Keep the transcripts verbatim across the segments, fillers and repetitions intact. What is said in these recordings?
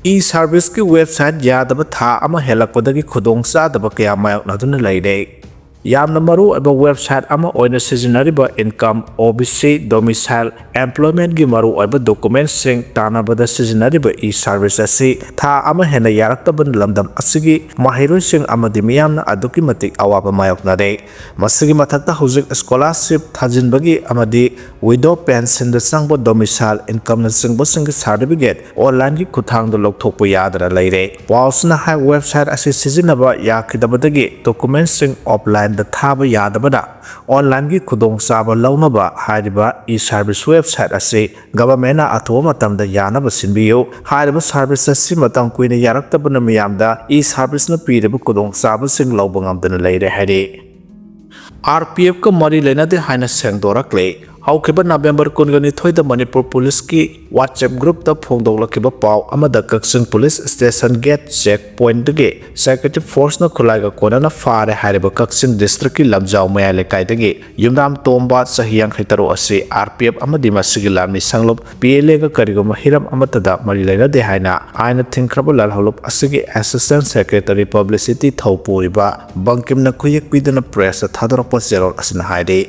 E-serviceꯀꯤ website ꯌꯥꯗꯕ ꯊꯥ ꯑꯃ ꯍꯦꯜꯂꯛꯄꯗꯒꯤ ꯈꯨꯗꯣꯡꯆꯥꯗꯕ ꯀꯌꯥ ꯃꯥꯌꯣꯛꯅꯗꯨꯅ ꯂꯩꯔꯦ꯫ ꯌꯥꯝꯅ ꯃꯔꯨꯑꯣꯏꯕ website ꯑꯃ ꯑꯣꯏꯅ ꯁꯤꯖꯤꯟꯅꯔꯤꯕ income, OBC, domicile, employmentꯀꯤ ꯃꯔꯨꯑꯣꯏꯕ documentꯁꯤꯡ ꯇꯥꯟꯅꯕꯗ ꯁꯤꯖꯤꯟꯅꯔꯤꯕ e-service ꯑꯁꯤ ꯊꯥ ꯑꯃ ꯍꯦꯟꯅ ꯌꯥꯔꯛꯇꯕꯅ ꯂꯝꯗꯝ ꯑꯁꯤꯒꯤ ꯃꯍꯩꯔꯣꯏꯁꯤꯡ ꯑꯃꯗꯤ ꯃꯤꯌꯥꯝꯅ ꯑꯗꯨꯛꯀꯤ ꯃꯇꯤꯛ ꯑꯋꯥꯕ ꯃꯥꯌꯣꯛꯅꯔꯦ꯫ ꯃꯁꯤꯒꯤ ꯃꯊꯛꯇ ꯍꯧꯖꯤꯛ scholarship ꯊꯥꯖꯤꯟꯕꯒꯤ ꯑꯃꯗꯤ widow pensionꯗ ꯆꯪꯕ domicile incomeꯅꯆꯤꯡꯕꯁꯤꯡꯒꯤ certificate onlineꯒꯤ ꯈꯨꯠꯊꯥꯡꯗ ꯂꯧꯊꯣꯛꯄ ꯌꯥꯗꯅ ꯂꯩꯔꯦ꯫ ꯄꯥꯎꯁꯤꯅ ꯍꯥꯏ, website ꯑꯁꯤ ꯁꯤꯖꯤꯟꯅꯕ ꯌꯥꯈꯤꯗꯕꯗꯒꯤ documentꯁꯤꯡ offlineꯗ ꯊꯥꯕ ꯌꯥꯗꯕꯅ onlineꯒꯤ ꯈꯨꯗꯣꯡꯆꯥꯕ ꯂꯧꯅꯕ ꯍꯥꯏꯔꯤꯕ e-service website ꯑꯁꯤ governmentꯅ ꯑꯊꯨꯕ ꯃꯇꯝꯗ ꯌꯥꯅꯕ ꯁꯤꯟꯕꯤꯌꯨ꯫ ꯍꯥꯏꯔꯤꯕ service ꯑꯁꯤ ꯃꯇꯝ ꯀꯨꯏꯅ ꯌꯥꯔꯛꯇꯕꯅ ꯃꯤꯌꯥꯝꯗ e-serviceꯅ ꯄꯤꯔꯤꯕ ꯈꯨꯗꯣꯡꯆꯥꯕꯁꯤꯡ ꯂꯧꯕ ꯉꯝꯗꯅ ꯂꯩꯔꯦ ꯍꯥꯏꯔꯤ꯫ RPFꯀ ꯃꯔꯤ ꯂꯩꯅꯗꯦ ꯍꯥꯏꯅ ꯁꯦꯡꯗꯣꯔꯛꯂꯦ꯫ ꯍꯧꯈꯤꯕ November ꯀꯨꯟꯒ ꯅꯤꯊꯣꯏꯗ ꯃꯅꯤꯄꯨꯔ ꯄꯨꯂꯤꯁꯀꯤ WhatsApp groupꯇ ꯐꯣꯡꯗꯣꯛꯂꯛꯈꯤꯕ ꯄꯥꯎ ꯑꯃꯗ ꯀꯛꯆꯤꯡ ꯄꯨꯂꯤꯁ station gate check pointꯗꯒꯤ security forceꯅ ꯈꯨꯠꯂꯥꯏꯒ ꯀꯣꯟꯅꯅ ꯐꯥꯔꯦ ꯍꯥꯏꯔꯤꯕ ꯀꯛꯆꯤꯡ districtꯀꯤ ꯂꯝꯖꯥꯎ ꯃꯌꯥꯏ ꯂꯩꯀꯥꯏꯗꯒꯤ ꯌꯨꯝꯅꯥꯝ ꯇꯣꯝꯕ, ꯆꯍꯤ ꯌꯥꯡꯈꯩ ꯇꯔꯨꯛ ꯑꯁꯤ RPF ꯑꯃꯗꯤ ꯃꯁꯤꯒꯤ ꯂꯥꯟꯃꯤ ꯁꯪꯂꯨꯞ PLAꯒ ꯀꯔꯤꯒꯨꯝꯕ ꯍꯤꯔꯝ ꯑꯃꯠꯇꯗ ꯃꯔꯤ ꯂꯩꯅꯗꯦ ꯍꯥꯏꯅ ꯑꯥꯏꯟꯅ ꯊꯤꯡꯈ꯭ꯔꯕ ꯂꯥꯜꯍꯧꯂꯨꯞ ꯑꯁꯤꯒꯤ assistant secretary publicity ꯊꯧꯄꯨꯔꯤꯕ ꯕꯪꯀꯤꯝꯅ ꯈꯨꯌꯦꯛ ꯄꯤꯗꯨꯅ pressꯇ ꯊꯥꯗꯣꯔꯛꯄ ꯆꯦꯔꯣꯜ ꯑꯁꯤꯅ ꯍꯥꯏꯔꯤ꯫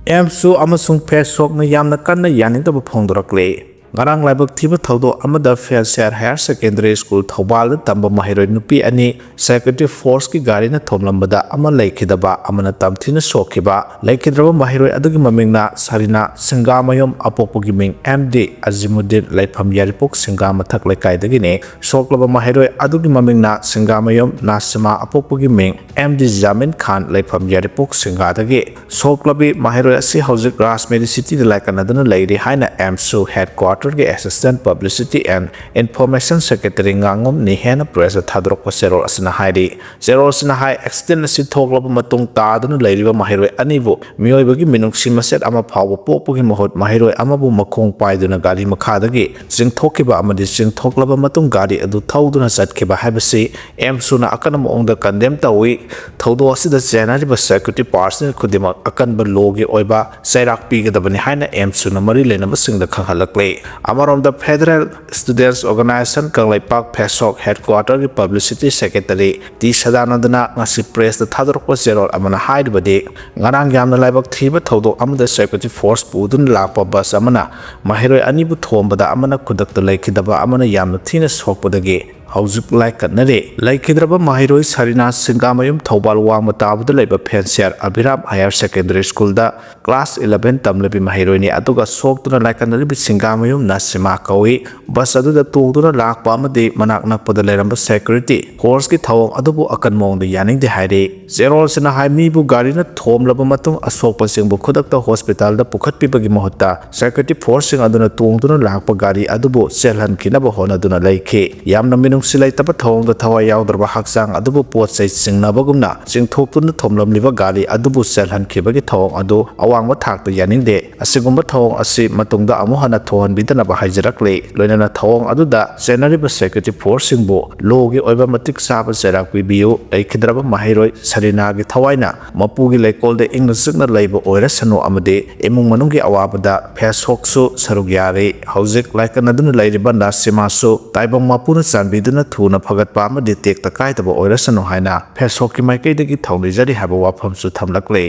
AMSU ꯑꯃꯁꯨꯡ ꯐꯦꯁꯣꯛꯅ ꯌꯥꯝꯅ ꯀꯟꯅ ꯌꯥꯅꯤꯡꯗꯕ ꯐꯣꯡꯗꯣꯔꯛꯂꯤ꯫ ꯉꯔꯥꯡ ꯂꯥꯏꯕꯛ ꯊꯤꯕ ꯊꯧꯗꯣꯛ ꯑꯃꯗ ꯐꯦꯜꯁꯤꯌꯥꯔ ꯍꯥꯌꯔ ꯁꯦꯀꯦꯟꯗꯔꯤ ꯁ꯭ꯀꯨꯜ ꯊꯧꯕꯥꯜꯗ ꯇꯝꯕ ꯃꯍꯩꯔꯣꯏ ꯅꯨꯄꯤ ꯑꯅꯤ ꯁꯦꯀ꯭ꯌꯨꯔꯤꯇꯤ ꯐꯣꯔꯁꯀꯤ ꯒꯥꯔꯤꯅ ꯊꯣꯝꯂꯝꯕꯗ ꯑꯃ ꯂꯩꯈꯤꯗꯕ, ꯑꯃꯅ ꯇꯝꯊꯤꯅ ꯁꯣꯛꯈꯤꯕ꯫ ꯂꯩꯈꯤꯗ꯭ꯔꯕ ꯃꯍꯩꯔꯣꯏ ꯑꯗꯨꯒꯤ ꯃꯃꯤꯡꯅ ꯁꯔꯤꯅꯥ ꯁꯤꯡꯒꯥꯃꯌꯨꯝ, ꯑꯄꯣꯛꯄꯒꯤ ꯃꯤꯡ MD ꯑꯖꯤꯃꯨꯗꯤꯟ, ꯂꯩꯐꯝ ꯌꯥꯏꯔꯤꯄꯣꯛ ꯁꯤꯡꯒꯥ ꯃꯊꯛ ꯂꯩꯀꯥꯏꯗꯒꯤꯅꯤ꯫ ꯁꯣꯛꯂꯕ ꯃꯍꯩꯔꯣꯏ ꯑꯗꯨꯒꯤ ꯃꯃꯤꯡꯅ ꯁꯤꯡꯒꯥꯃꯌꯨꯝ ꯅꯥꯁꯤꯃꯥ, ꯑꯄꯣꯛꯄꯒꯤ ꯃꯤꯡ MD ꯖꯥꯃꯤꯟ ꯈꯥꯟ, ꯂꯩꯐꯝ ꯌꯥꯏꯔꯤꯄꯣꯛ ꯁꯤꯡꯒꯥꯗꯒꯤ꯫ ꯁꯣꯛꯂꯕꯤ ꯃꯍꯩꯔꯣꯏ ꯑꯁꯤ ꯍꯧꯖꯤꯛ ꯔꯥꯖꯃꯦꯔꯤ ꯁꯤꯇꯤꯗ ꯂꯥꯏꯀꯠꯅꯗꯨꯅ ꯂꯩꯔꯤ ꯍꯥꯏꯅ AMSU headquarterꯒꯤ assistant publicity and information secretary ꯉꯥꯉꯣꯝ ꯅꯤꯍꯦꯟꯅ pressꯇ ꯊꯥꯗꯣꯔꯛꯄ ꯆꯦꯔꯣꯜ ꯑꯁꯤꯅ ꯍꯥꯏꯔꯤ꯫ ꯆꯦꯔꯣꯜ ꯑꯁꯤꯅ ꯍꯥꯏ, accident ꯑꯁꯤ ꯊꯣꯛꯂꯕ ꯃꯇꯨꯡ ꯇꯥꯗꯨꯅ ꯂꯩꯔꯤꯕ ꯃꯍꯩꯔꯣꯏ ꯑꯅꯤꯕꯨ ꯃꯤꯑꯣꯏꯕꯒꯤ ꯃꯤꯅꯨꯡꯁꯤ ꯃꯆꯦꯠ ꯑꯃ ꯐꯥꯎꯕ ꯄꯣꯛꯄꯒꯤ ꯃꯍꯨꯠ ꯃꯍꯩꯔꯣꯏ ꯑꯃꯕꯨ ꯃꯈꯣꯡ ꯄꯥꯏꯗꯨꯅ ꯒꯥꯔꯤ ꯃꯈꯥꯗꯒꯤ ꯆꯤꯡꯊꯣꯛꯈꯤꯕ ꯑꯃꯗꯤ ꯆꯤꯡꯊꯣꯛꯂꯕ ꯃꯇꯨꯡ ꯒꯥꯔꯤ ꯑꯗꯨ ꯊꯧꯗꯨꯅ ꯆꯠꯈꯤꯕ ꯍꯥꯏꯕꯁꯤ AMSUꯅ ꯑꯀꯟꯕ ꯃꯑꯣꯡꯗ condemn ꯇꯧꯏ꯫ ꯊꯧꯗꯣꯛ ꯑꯁꯤꯗ ꯆꯦꯟꯅꯔꯤꯕ security personnel ꯈꯨꯗꯤꯡꯃꯛ ꯑꯀꯟꯕ lawꯒꯤ ꯑꯣꯏꯕ ꯆꯩꯔꯥꯛ ꯄꯤꯒꯗꯕꯅꯤ ꯍꯥꯏꯅ AMSUꯅ ꯃꯔꯤ ꯂꯩꯅꯕꯁꯤꯡꯗ ꯈꯪꯍꯜꯂꯛꯂꯤ꯫ ꯑꯃꯔꯣꯝꯗ, Federal Students Organisation ꯀꯪꯂꯩꯄꯥꯛ, ꯐꯦꯁꯣꯛ, headquarter ꯒꯤ publicity secretary ꯇꯤ ꯁꯗꯥꯅꯟꯗꯅ ꯉꯁꯤ press ꯇ ꯊꯥꯗꯣꯔꯛꯄ ꯆꯦꯔꯣꯜ ꯑꯃꯅ ꯍꯥꯏꯔꯤꯕꯗꯤ, ꯉꯔꯥꯡ ꯌꯥꯝꯅ ꯂꯥꯏꯕꯛ ꯊꯤꯕ ꯊꯧꯗꯣꯛ ꯑꯃꯗ security force ꯄꯨꯗꯨꯅ ꯂꯥꯛꯄ bus ꯑꯃꯅ ꯃꯍꯩꯔꯣꯏ ꯑꯅꯤꯕꯨ ꯊꯣꯝꯕꯗ ꯑꯃꯅ ꯈꯨꯗꯛꯇ ꯂꯩꯈꯤꯗꯕ ꯑꯃꯅ ꯌꯥꯝꯅ ꯊꯤꯅ ꯁꯣꯛꯄꯗꯒꯤ ꯍꯧꯖꯤꯛ ꯂꯥꯏꯀꯠꯅꯔꯤ꯫ ꯂꯩꯈꯤꯗ꯭ꯔꯕ ꯃꯍꯩꯔꯣꯏ ꯁꯔꯤꯅꯥ ꯁꯤꯡꯒꯥꯃꯌꯨꯝ, ꯊꯧꯕꯥꯜ ꯋꯥꯡꯃ ꯇꯥꯕꯗ ꯂꯩꯕ ꯐꯦꯟꯁꯤꯌꯥꯔ ꯑꯕꯤꯔꯥꯝ Higher Secondary School ꯗ class eleven ꯇꯝꯂꯤꯕꯤ ꯃꯍꯩꯔꯣꯏꯅꯤ, ꯑꯗꯨꯒ ꯁꯣꯛꯇꯨꯅ ꯂꯥꯏꯀꯠꯅꯔꯤꯕꯤ ꯁꯤꯡꯒꯥꯃꯌꯨꯝ ꯅꯁꯤꯃꯥ ꯀꯧꯏ꯫ Bus ꯑꯗꯨꯗ ꯇꯣꯡꯗꯨꯅ ꯂꯥꯛꯄ ꯑꯃꯗꯤ ꯃꯅꯥꯛ ꯅꯛꯄꯗ ꯂꯩꯔꯝꯕ security force ꯀꯤ ꯊꯧꯑꯣꯡ ꯑꯗꯨꯕꯨ ꯑꯀꯟ ꯃꯑꯣꯡꯗ ꯌꯥꯅꯤꯡꯗꯦ ꯍꯥꯏꯔꯤ꯫ ꯆꯦꯔꯣꯜꯁꯤꯅ ꯍꯥꯏ, ꯃꯤꯕꯨ ꯒꯥꯔꯤꯅ ꯊꯣꯝꯂꯕ ꯃꯇꯨꯡ ꯑꯁꯣꯛꯄꯁꯤꯡꯕꯨ ꯈꯨꯗꯛꯇ hospital ꯗ ꯄꯨꯈꯠꯄꯤꯕꯒꯤ ꯃꯍꯨꯠꯇ security force ꯁꯤꯡ ꯑꯗꯨꯅ ꯇꯣꯡꯗꯨꯅ ꯂꯥꯛꯄ ꯒꯥꯔꯤ ꯑꯗꯨꯕꯨ ꯆꯦꯜꯍꯟꯈꯤꯅꯕ ꯍꯣꯠꯅꯗꯨꯅ ꯂꯩꯈꯤ꯫ ꯌꯥꯝꯅ ꯃꯤꯅꯨꯡꯁꯤ ꯂꯩꯇꯕ ꯊꯧꯑꯣꯡꯗ ꯊꯋꯥꯏ ꯌꯥꯎꯗ꯭ꯔꯕ ꯍꯛꯆꯥꯡ ꯑꯗꯨꯕꯨ ꯄꯣꯠ ꯆꯩ ꯆꯤꯡꯅꯕꯒꯨꯝꯅ ꯆꯤꯡꯊꯣꯛꯇꯨꯅ ꯊꯣꯝꯂꯝꯂꯤꯕ ꯒꯥꯔꯤ ꯑꯗꯨꯕꯨ ꯆꯦꯜꯍꯟꯈꯤꯕꯒꯤ ꯊꯧꯑꯣꯡ ꯑꯗꯨ ꯑꯋꯥꯡꯕ ꯊꯥꯛꯇ ꯌꯥꯅꯤꯡꯗꯦ꯫ ꯑꯁꯤꯒꯨꯝꯕ ꯊꯧꯑꯣꯡ ꯑꯁꯤ ꯃꯇꯨꯡꯗ ꯑꯃꯨꯛ ꯍꯟꯅ ꯊꯣꯛꯍꯟꯕꯤꯗꯅꯕ ꯍꯥꯏꯖꯔꯛꯂꯤ꯫ ꯂꯣꯏꯅꯅ ꯊꯧꯑꯣꯡ ꯑꯗꯨꯗ ꯆꯦꯟꯅꯔꯤꯕ security force ꯁꯤꯡꯕꯨ law ꯒꯤ ꯑꯣꯏꯕ ꯃꯇꯤꯛ ꯆꯥꯕ ꯆꯩꯔꯥꯛ ꯄꯤꯕꯤꯌꯨ꯫ ꯂꯩꯈꯤꯗ꯭ꯔꯕ ꯃꯍꯩꯔꯣꯏ ꯁꯔꯤꯅꯥꯒꯤ ꯊꯋꯥꯏꯅ ꯃꯄꯨꯒꯤ ꯂꯩꯀꯣꯜꯗ ꯏꯪꯅ ꯆꯤꯛꯅ ꯂꯩꯕ ꯑꯣꯏꯔꯁꯅꯨ ꯑꯃꯗꯤ ꯏꯃꯨꯡ ꯃꯅꯨꯡꯒꯤ ꯑꯋꯥꯕꯗ ꯐꯦꯁꯣꯛꯁꯨ ꯁꯔꯨꯛ ꯌꯥꯔꯤ꯫ ꯍꯧꯖꯤꯛ ꯂꯥꯏꯀꯠꯅꯗꯨꯅ ꯂꯩꯔꯤꯕ ꯅꯁꯤꯃꯥꯁꯨ ꯇꯥꯏꯕꯪ ꯃꯄꯨꯅ ꯆꯥꯟꯕꯤꯗꯨꯅ ꯊꯨꯅ ꯐꯒꯠꯄ ꯑꯃꯗꯤ ꯇꯦꯛꯇ ꯀꯥꯏꯗꯕ ꯑꯣꯏꯔꯁꯅꯨ ꯍꯥꯏꯅ ꯐꯦꯁꯣꯛꯀꯤ ꯃꯥꯏꯀꯩꯗꯒꯤ ꯊꯧꯅꯤꯖꯔꯤ ꯍꯥꯏꯕ ꯋꯥꯐꯝꯁꯨ ꯊꯝꯂꯛꯂꯤ꯫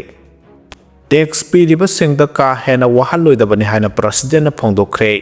Tax ꯄꯤꯔꯤꯕꯁꯤꯡꯗ ꯀꯥ ꯍꯦꯟꯅ ꯋꯥꯍꯜꯂꯣꯏꯗꯕꯅꯤ ꯍꯥꯏꯅ President ꯅ ꯐꯣꯡꯗꯣꯛꯈ꯭ꯔꯦ꯫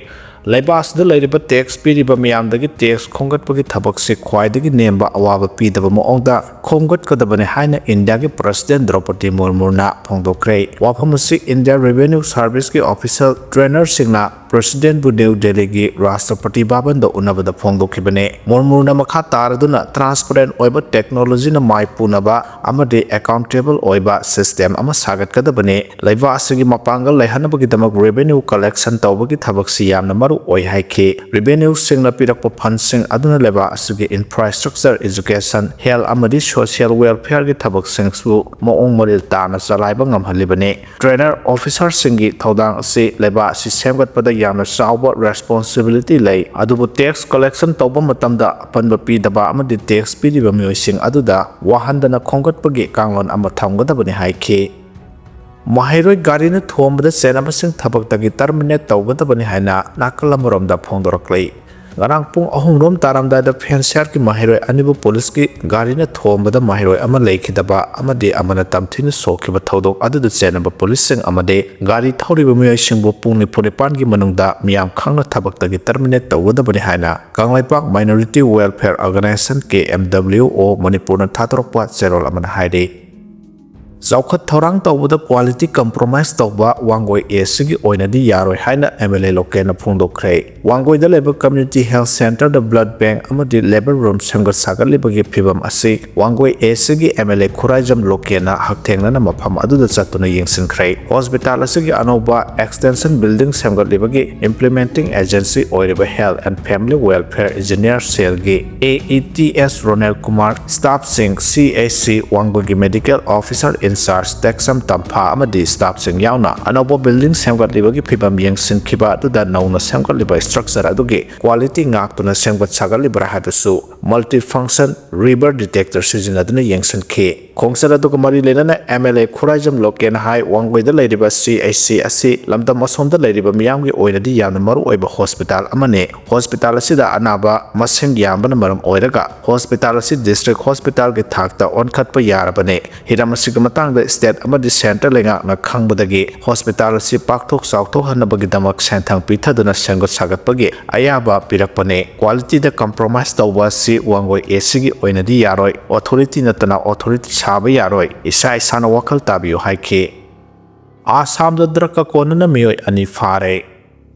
ꯂꯩꯕꯥꯛ ꯑꯁꯤꯗ ꯂꯩꯔꯤꯕ tax ꯄꯤꯔꯤꯕ ꯃꯤꯌꯥꯝꯗꯒꯤ tax ꯈꯣꯝꯒꯠꯄꯒꯤ ꯊꯕꯛꯁꯤ ꯈ꯭ꯋꯥꯏꯗꯒꯤ ꯅꯦꯝꯕ ꯑꯋꯥꯕ ꯄꯤꯗꯕ ꯃꯑꯣꯡꯗ ꯈꯣꯝꯒꯠꯀꯗꯕꯅꯤ ꯍꯥꯏꯅ ꯏꯟꯗꯤꯌꯥꯒꯤ President ꯗ꯭ꯔꯧꯄꯗꯤ ꯃꯨꯔꯃꯨꯅ ꯐꯣꯡꯗꯣꯛꯈ꯭ꯔꯦ꯫ ꯋꯥꯐꯝ ꯑꯁꯤ India Revenue Service ꯀꯤ official trainer ꯁꯤꯡꯅ President ꯕꯨ ꯅ꯭ꯌꯨ ꯗꯦꯜꯂꯤꯒꯤ ꯔꯥꯁꯇ꯭ꯔꯄꯇꯤ ꯚꯕꯟꯗ ꯎꯅꯕꯗ ꯐꯣꯡꯗꯣꯛꯈꯤꯕꯅꯤ꯫ ꯃꯨꯔꯃꯨꯅ ꯃꯈꯥ ꯇꯥꯔꯗꯨꯅ transparent ꯑꯣꯏꯕ technology ꯅ ꯃꯥꯏ ꯄꯨꯅꯕ ꯑꯃꯗꯤ accountable ꯑꯣꯏꯕ system ꯑꯃ ꯁꯥꯒꯠꯀꯗꯕꯅꯤ꯫ ꯂꯩꯕꯥꯛ ꯑꯁꯤꯒꯤ ꯃꯄꯥꯡꯒꯜ ꯂꯩꯍꯟꯅꯕꯒꯤꯗꯃꯛ revenue collection ꯇꯧꯕꯒꯤ ꯊꯕꯛꯁꯤ ꯌꯥꯝꯅ ꯃꯔꯨ ꯑꯣꯏ ꯍꯥꯏꯈꯤ꯫ Revenue ꯁꯤꯡꯅ ꯄꯤꯔꯛꯄ fund ꯁꯤꯡ ꯑꯗꯨꯅ ꯂꯩꯕꯥꯛ ꯑꯁꯤꯒꯤ infrastructure, education, health ꯑꯃꯗꯤ social welfare ꯒꯤ ꯊꯕꯛꯁꯤꯡꯁꯨ ꯃꯑꯣꯡ ꯃꯔꯤꯜ ꯇꯥꯅ ꯆꯂꯥꯏꯕ ꯉꯝꯍꯜꯂꯤꯕꯅꯤ꯫ Trainer officer ꯁꯤꯡꯒꯤ ꯊꯧꯗꯥꯡ ꯑꯁꯤ ꯂꯩꯕꯥꯛ ꯑꯁꯤ ꯁꯦꯝꯒꯠꯄꯗ ꯌꯥꯝꯅ ꯆꯥꯎꯕ responsibility ꯂꯩ, ꯑꯗꯨꯕꯨ tax collection ꯇꯧꯕ ꯃꯇꯝꯗ ꯑꯄꯟꯕ ꯄꯤꯗꯕ ꯑꯃꯗꯤ tax ꯄꯤꯔꯤꯕ ꯃꯤꯑꯣꯏꯁꯤꯡ ꯑꯗꯨꯗ ꯋꯥꯍꯟꯗꯅ ꯈꯣꯝꯒꯠꯄꯒꯤ ꯀꯥꯡꯂꯣꯟ ꯑꯃ ꯊꯝꯒꯗꯕꯅꯤ ꯍꯥꯏꯈꯤ꯫ ꯃꯍꯩꯔꯣꯏ ꯒꯥꯔꯤꯅ ꯊꯣꯝꯕꯗ ꯆꯦꯟꯅꯕꯁꯤꯡ ꯊꯕꯛꯇꯒꯤ terminate ꯇꯧꯒꯗꯕꯅꯤ ꯍꯥꯏꯅ ꯅꯥꯀꯜ ꯑꯃꯔꯣꯝꯗ ꯐꯣꯡꯗꯣꯔꯛꯂꯤ꯫ ꯉꯔꯥꯡ ꯄꯨꯡ ꯑꯍꯨꯝ ꯔꯣꯝ ꯇꯥꯔꯝꯗꯥꯏꯗ ꯐꯦꯟꯁꯤꯌꯥꯔꯒꯤ ꯃꯍꯩꯔꯣꯏ ꯑꯅꯤꯕꯨ ꯄꯨꯂꯤꯁꯀꯤ ꯒꯥꯔꯤꯅ ꯊꯣꯝꯕꯗ ꯃꯍꯩꯔꯣꯏ ꯑꯃ ꯂꯩꯈꯤꯗꯕ ꯑꯃꯗꯤ ꯑꯃꯅ ꯇꯝꯊꯤꯅ ꯁꯣꯛꯈꯤꯕ ꯊꯧꯗꯣꯛ ꯑꯗꯨꯗ ꯆꯦꯟꯅꯕ ꯄꯨꯂꯤꯁꯁꯤꯡ ꯑꯃꯗꯤ ꯒꯥꯔꯤ ꯊꯧꯔꯤꯕ ꯃꯤꯑꯣꯏꯁꯤꯡꯕꯨ ꯄꯨꯡ ꯅꯤꯐꯨ ꯅꯤꯄꯥꯟꯒꯤ ꯃꯅꯨꯡꯗ ꯃꯤꯌꯥꯝ ꯈꯪꯅ ꯊꯕꯛꯇꯒꯤ terminate ꯇꯧꯒꯗꯕꯅꯤ ꯍꯥꯏꯅ ꯀꯪꯂꯩꯄꯥꯛ Minority Welfare Organisation, ꯀꯦ ꯑꯦꯝ ꯗꯕ꯭ꯂꯤꯎ ꯑꯣ, ꯃꯅꯤꯄꯨꯔꯅ ꯊꯥꯗꯣꯔꯛꯄ ꯆꯦꯔꯣꯜ ꯑꯃꯅ ꯍꯥꯏꯔꯤ꯫ ꯆꯥꯎꯈꯠ ꯊꯧꯔꯥꯡ ꯇꯧꯕꯗ quality compromise ꯇꯧꯕ ꯋꯥꯡꯒꯣꯏ ꯑꯦ ꯁꯤꯒꯤ ꯑꯣꯏꯅꯗꯤ ꯌꯥꯔꯣꯏ ꯍꯥꯏꯅ ꯑꯦꯝ ꯑꯦꯜ ꯑꯦ ꯂꯣꯀꯦꯟꯅ ꯐꯣꯡꯗꯣꯛꯈ꯭ꯔꯦ꯫ ꯋꯥꯡꯒꯣꯏꯗ ꯂꯩꯕ community health centreꯗ blood bank ꯑꯃꯗꯤ labour room ꯁꯦꯝꯒꯠ ꯁꯥꯒꯠꯂꯤꯕꯒꯤ ꯐꯤꯕꯝ ꯑꯁꯤ ꯋꯥꯡꯒꯣꯏ ꯑꯦ ꯁꯤꯒꯤ ꯑꯦꯝ ꯑꯦꯜ ꯑꯦ ꯈꯨꯔꯥꯏꯖꯝ ꯂꯣꯀꯦꯟꯅ ꯍꯛꯊꯦꯡꯅꯅ ꯃꯐꯝ ꯑꯗꯨꯗ ꯆꯠꯇꯨꯅ ꯌꯦꯡꯁꯤꯟꯈ꯭ꯔꯦ꯫ ꯍꯣꯁꯄꯤꯇꯥꯜ ꯑꯁꯤꯒꯤ ꯑꯅꯧꯕ extension building ꯁꯦꯝꯒꯠꯂꯤꯕꯒꯤ implementing agency ꯑꯣꯏꯔꯤꯕ Health and Family Welfare Engineer cellꯒꯤ A E T S Ronel Kumar, staffꯁꯤꯡ, ꯁꯤ ꯑꯩꯆ ꯁꯤ ꯋꯥꯡꯒꯣꯏꯒꯤ medical officer in charge ꯇꯦꯛꯁꯝ ꯇꯝꯐꯥ ꯑꯃꯗꯤ staffꯁꯤꯡ ꯌꯥꯎꯅ ꯑꯅꯧꯕ building ꯁꯦꯝꯒꯠꯂꯤꯕꯒꯤ ꯐꯤꯕꯝ ꯌꯦꯡꯁꯤꯟꯈꯤꯕ ꯑꯗꯨꯗ ꯅꯧꯅ ꯁꯦꯝꯒꯠꯂꯤꯕ structure ꯑꯗꯨꯒꯤ quality ꯉꯥꯛꯇꯨꯅ ꯁꯦꯝꯒꯠ ꯁꯥꯒꯠꯂꯤꯕ꯭ꯔꯥ ꯍꯥꯏꯕꯁꯨ multi function river detector ꯁꯤꯖꯤꯟꯅꯗꯨꯅ ꯌꯦꯡꯁꯤꯟꯈꯤ꯫ ꯈꯣꯡꯆꯠ ꯑꯗꯨꯒ ꯃꯔꯤ ꯂꯩꯅꯅ ꯑꯦꯝ ꯑꯦꯜ ꯑꯦ ꯈꯨꯔꯥꯏꯖꯝ ꯂꯣꯀꯦꯟꯅ ꯍꯥꯏ, ꯋꯥꯡꯒꯣꯏꯗ ꯂꯩꯔꯤꯕ ꯁꯤ ꯑꯩꯆ ꯁꯤ ꯑꯁꯤ ꯂꯝꯗꯝ ꯑꯁꯣꯝꯗ ꯂꯩꯔꯤꯕ ꯃꯤꯌꯥꯝꯒꯤ ꯑꯣꯏꯅꯗꯤ ꯌꯥꯝꯅ ꯃꯔꯨ ꯑꯣꯏꯕ ꯍꯣꯁꯄꯤꯇꯥꯜ ꯑꯃꯅꯤ꯫ ꯍꯣꯁꯄꯤꯇꯥꯜ ꯑꯁꯤꯗ ꯑꯅꯥꯕ ꯃꯁꯤꯡ ꯌꯥꯝꯕꯅ ꯃꯔꯝ ꯑꯣꯏꯔꯒ ꯍꯣꯁꯄꯤꯇꯥꯜ ꯑꯁꯤ district hospitalꯒꯤ ꯊꯥꯛꯇ ꯑꯣꯟꯈꯠꯄ ꯌꯥꯔꯕꯅꯤ꯫ ꯍꯤꯔꯝ ꯑꯁꯤꯒꯤ ꯃꯇꯥꯡꯗ state ꯑꯃꯗꯤ centre ꯂꯩꯉꯥꯛꯅ ꯈꯪꯕꯗꯒꯤ ꯍꯣꯁꯄꯤꯇꯥꯜ ꯑꯁꯤ ꯄꯥꯛꯊꯣꯛ ꯆꯥꯎꯊꯣꯛꯍꯟꯅꯕꯒꯤꯗꯃꯛ ꯁꯦꯟꯊꯪ ꯄꯤꯊꯗꯨꯅ ꯁꯦꯝꯒꯠ ꯁꯥꯒꯠꯄꯒꯤ ꯑꯌꯥꯕ ꯄꯤꯔꯛꯄꯅꯤ꯫ Qualityꯗ compromise ꯇꯧꯕ ꯑꯁꯤ ꯋꯥꯡꯒꯣꯏ ꯑꯦ ꯁꯤꯒꯤ ꯑꯣꯏꯅꯗꯤ ꯌꯥꯔꯣꯏ꯫ Authority ꯅꯠꯇꯅ authority ꯁꯥꯕ ꯌꯥꯔꯣꯏ꯫ ꯏꯁꯥ ꯏꯁꯥꯅ ꯋꯥꯈꯜ ꯇꯥꯕꯤꯌꯨ ꯍꯥꯏꯈꯤ꯫ ꯑꯁꯥꯝꯗ drugꯀ ꯀꯣꯟꯅꯅ ꯃꯤꯑꯣꯏ ꯑꯅꯤ ꯐꯥꯔꯦ꯫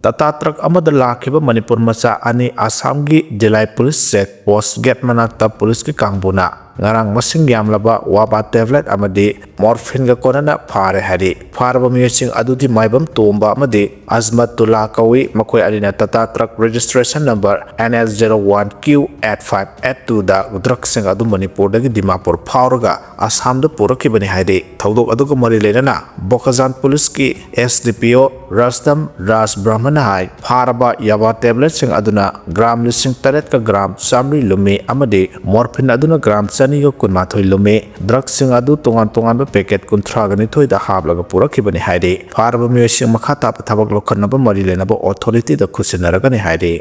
Tata truck ꯑꯃꯗ ꯂꯥꯛꯈꯤꯕ ꯃꯅꯤꯄꯨꯔ ꯃꯆꯥ ꯑꯅꯤ ꯑꯁꯥꯝꯒꯤ ꯗꯤꯂꯥꯏ police check post gate ꯃꯅꯥꯛꯇ ꯄꯨꯂꯤꯁꯀꯤ ꯀꯥꯡꯕꯨꯅ ꯉꯔꯥꯡ ꯃꯁꯤꯡ ꯌꯥꯝꯂꯕ ꯋꯥꯕꯥ tablet ꯑꯃꯗꯤ morphineꯒ ꯀꯣꯟꯅꯅ ꯐꯥꯔꯦ ꯍꯥꯏꯔꯤ꯫ ꯐꯥꯔꯕ ꯃꯤꯑꯣꯏꯁꯤꯡ ꯑꯗꯨꯗꯤ ꯃꯥꯏꯕꯝ ꯇꯣꯝꯕ ꯑꯃꯗꯤ ꯑꯖꯃꯠꯇꯨꯜꯂꯥ ꯀꯧꯏ꯫ ꯃꯈꯣꯏ ꯑꯅꯤꯅ Tata truck registration number N L zero one Q eight five eight twoꯗ drugꯁꯤꯡ ꯑꯗꯨ ꯃꯅꯤꯄꯨꯔꯗꯒꯤ ꯗꯤꯃꯥꯄꯨꯔ ꯐꯥꯎꯔꯒ ꯑꯁꯥꯝꯗ ꯄꯨꯔꯛꯈꯤꯕꯅꯤ ꯍꯥꯏꯔꯤ꯫ ꯊꯧꯗꯣꯛ ꯑꯗꯨꯒ ꯃꯔꯤ ꯂꯩꯅꯅ ꯕꯣꯀꯥꯖꯥꯟ ꯄꯨꯂꯤꯁꯀꯤ ꯑꯦꯁ ꯗꯤ ꯄꯤ ꯑꯣ ꯔꯥꯖꯗꯝ ꯔꯥꯖ ꯕ꯭ꯔꯍꯃꯅ ꯍꯥꯏ, ꯐꯥꯔꯕ ꯌꯥꯕꯥ tabletꯁꯤꯡ ꯑꯗꯨꯅ gram ꯂꯤꯁꯤꯡ ꯇꯔꯦꯠꯀ gram ꯆꯥꯃꯔꯤ ꯂꯨꯝꯃꯤ ꯑꯃꯗꯤ morphine ꯑꯗꯨꯅ gram ꯆꯅꯤꯒ ꯀꯨꯟꯃꯥꯊꯣꯏ ꯂꯨꯝꯃꯤ꯫ ꯗ꯭ꯔꯒꯁꯤꯡ ꯑꯗꯨ ꯇꯣꯉꯥꯟ ꯇꯣꯉꯥꯟꯕ ꯄꯦꯀꯦꯠ ꯀꯨꯟꯊ꯭ꯔꯥꯒ ꯅꯤꯊꯣꯏꯗ ꯍꯥꯞꯂꯒ ꯄꯨꯔꯛꯈꯤꯕꯅꯤ ꯍꯥꯏꯔꯤ꯫ ꯐꯥꯔꯕ ꯃꯤꯑꯣꯏꯁꯤꯡ ꯃꯈꯥ ꯇꯥꯕ ꯊꯕꯛ ꯂꯧꯈꯠꯅꯕ ꯃꯔꯤ ꯂꯩꯅꯕ ꯑꯣꯊꯣꯔꯤꯇꯤꯗ ꯈꯨꯠꯁꯤꯟꯅꯔꯒꯅꯤ ꯍꯥꯏꯔꯤ꯫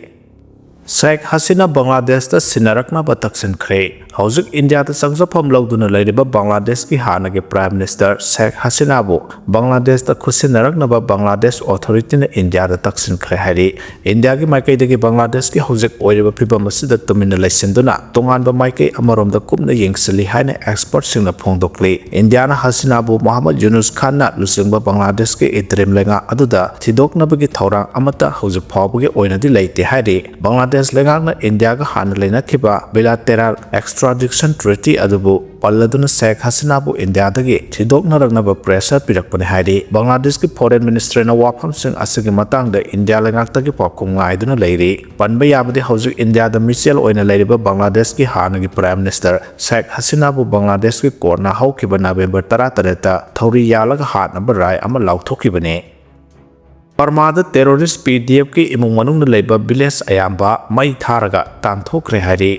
ꯁꯦꯈ ꯍꯁꯤꯅꯥ ꯕꯪꯒ꯭ꯂꯥꯗꯦꯁꯇ ꯁꯤꯟꯅꯔꯛꯅꯕ ꯇꯛꯁꯤꯟꯈ꯭ꯔꯦ꯫ ꯍꯧꯖꯤꯛ ꯏꯟꯗꯤꯌꯥꯗ ꯆꯪꯖꯐꯝ ꯂꯧꯗꯨꯅ ꯂꯩꯔꯤꯕ ꯕꯪꯒ꯭ꯂꯥꯗꯦꯁꯀꯤ ꯍꯥꯟꯅꯒꯤ ꯄ꯭ꯔꯥꯏꯝ ꯃꯤꯅꯤꯁꯇꯔ ꯁꯦꯈ ꯍꯁꯤꯅꯥꯕꯨ ꯕꯪꯒ꯭ꯂꯥꯗꯦꯁꯇ ꯈꯨꯠꯁꯤꯟꯅꯔꯛꯅꯕ ꯕꯪꯒ꯭ꯂꯥꯗꯦꯁ ꯑꯣꯊꯣꯔꯤꯇꯤꯅ ꯏꯟꯗꯤꯌꯥꯗ ꯇꯛꯁꯤꯟꯈ꯭ꯔꯦ ꯍꯥꯏꯔꯤ꯫ ꯏꯟꯗꯤꯌꯥꯒꯤ ꯃꯥꯏꯀꯩꯗꯒꯤ ꯕꯪꯒ꯭ꯂꯥꯗꯦꯁꯀꯤ ꯍꯧꯖꯤꯛ ꯑꯣꯏꯔꯤꯕ ꯐꯤꯕꯝ ꯑꯁꯤꯗ ꯇꯨꯃꯤꯟꯅ ꯂꯩꯁꯤꯟꯗꯨꯅ ꯇꯣꯉꯥꯟꯕ ꯃꯥꯏꯀꯩ ꯑꯃꯔꯣꯝꯗ ꯀꯨꯞꯅ ꯌꯦꯡꯁꯤꯜꯂꯤ ꯍꯥꯏꯅ ꯑꯦꯛꯁꯄꯔꯠꯁꯤꯡꯅ ꯐꯣꯡꯗꯣꯛꯂꯤ꯫ ꯏꯟꯗꯤꯌꯥꯅ ꯍꯁꯤꯅꯥꯕꯨ ꯃꯣꯍꯝꯃꯗ ꯌꯨꯅꯨꯁ ꯈꯥꯟꯅ ꯂꯨꯆꯤꯡꯕ ꯕꯪꯒ꯭ꯂꯥꯗꯦꯁꯀꯤ ꯏꯟꯇꯔꯤꯝ ꯂꯩꯉꯥꯛ ꯑꯗꯨꯗ ꯊꯤꯗꯣꯛꯅꯕꯒꯤ ꯊꯧꯔꯥꯡ ꯑꯃꯠꯇ ꯍꯧꯖꯤꯛ ꯐꯥꯎꯕꯒꯤ ꯑꯣꯏꯅꯗꯤ ꯂꯩꯇꯦ ꯍꯥꯏꯔꯤ꯫ ꯕꯪꯒ꯭ꯂꯥꯗꯦꯁ ꯂꯩꯉꯥꯛꯅ ꯏꯟꯗꯤꯌꯥꯒ ꯍꯥꯟꯅ ꯂꯩꯅꯈꯤꯕ ꯕꯤꯂꯥꯇꯦꯔꯥꯜ ꯑꯦꯛꯁꯇ꯭ꯔꯥꯗꯤꯛꯁꯟ ꯇ꯭ꯔꯤꯇꯤ ꯑꯗꯨꯕꯨ ꯄꯜꯂꯗꯨꯅ ꯁꯦꯈ ꯍꯁꯤꯅꯥꯕꯨ ꯏꯟꯗꯤꯌꯥꯗꯒꯤ ꯊꯤꯗꯣꯛꯅꯔꯛꯅꯕ ꯄ꯭ꯔꯦꯁꯔ ꯄꯤꯔꯛꯄꯅꯤ ꯍꯥꯏꯔꯤ꯫ ꯕꯪꯒ꯭ꯂꯥꯗꯦꯁꯀꯤ ꯐꯣꯔꯦꯟ ꯃꯤꯅꯤꯁꯇ꯭ꯔꯤꯅ ꯋꯥꯐꯝꯁꯤꯡ ꯑꯁꯤꯒꯤ ꯃꯇꯥꯡꯗ ꯏꯟꯗꯤꯌꯥ ꯂꯩꯉꯥꯛꯇꯒꯤ ꯄꯥꯎꯈꯨꯝ ꯉꯥꯏꯗꯨꯅ ꯂꯩꯔꯤ꯫ ꯄꯟꯕ ꯌꯥꯕꯗꯤ ꯍꯧꯖꯤꯛ ꯏꯟꯗꯤꯌꯥꯗ ꯃꯤꯆꯦꯜ ꯑꯣꯏꯅ ꯂꯩꯔꯤꯕ ꯕꯪꯒ꯭ꯂꯥꯗꯦꯁꯀꯤ ꯍꯥꯟꯅꯒꯤ ꯄ꯭ꯔꯥꯏꯝ ꯃꯤꯅꯤꯁꯇꯔ ꯁꯦꯈ ꯍꯁꯤꯅꯥꯕꯨ ꯕꯪꯒ꯭ꯂꯥꯗꯦꯁꯀꯤ ꯀꯣꯔꯠꯅ ꯍꯧꯈꯤꯕ ꯅꯕꯦꯝꯕꯔ ꯇꯔꯥꯇꯔꯦꯠꯇ ꯊꯧꯔꯤ ꯌꯥꯜꯂꯒ ꯍꯥꯠꯅꯕ ꯔꯥꯏ ꯑꯃ ꯂꯥꯎꯊꯣꯛꯈꯤꯕꯅꯤ꯫ ꯕꯔꯃꯥꯗ ꯇꯦꯔꯣꯔꯤꯁ ꯄꯤ ꯗꯤ ꯑꯦꯐꯀꯤ ꯏꯃꯨꯡ ꯃꯅꯨꯡꯗ ꯂꯩꯕ ꯚꯤꯂꯦꯖ ꯑꯌꯥꯝꯕ ꯃꯩ ꯊꯥꯔꯒ ꯇꯥꯟꯊꯣꯛꯈ꯭ꯔꯦ ꯍꯥꯏꯔꯤ꯫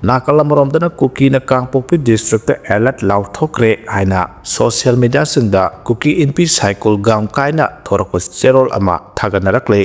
ꯅꯥꯀꯜ ꯑꯃꯔꯣꯝꯗꯅ ꯀꯨꯀꯤꯅ ꯀꯥꯡꯄꯣꯛꯄꯤ ꯗꯤꯁꯇ꯭ꯔꯤꯛꯇ ꯑꯦꯂꯔꯠ ꯂꯥꯎꯊꯣꯛꯈ꯭ꯔꯦ ꯍꯥꯏꯅ ꯁꯣꯁꯤꯌꯦꯜ ꯃꯤꯗꯤꯌꯥꯁꯤꯡꯗ ꯀꯨꯀꯤ ꯏꯟꯄꯤ ꯁꯥꯏꯀꯨꯜ ꯒꯥꯝ ꯀꯥꯏꯅ ꯊꯣꯔꯛꯄ ꯆꯦꯔꯣꯜ ꯑꯃ ꯊꯥꯒꯠꯅꯔꯛꯂꯤ꯫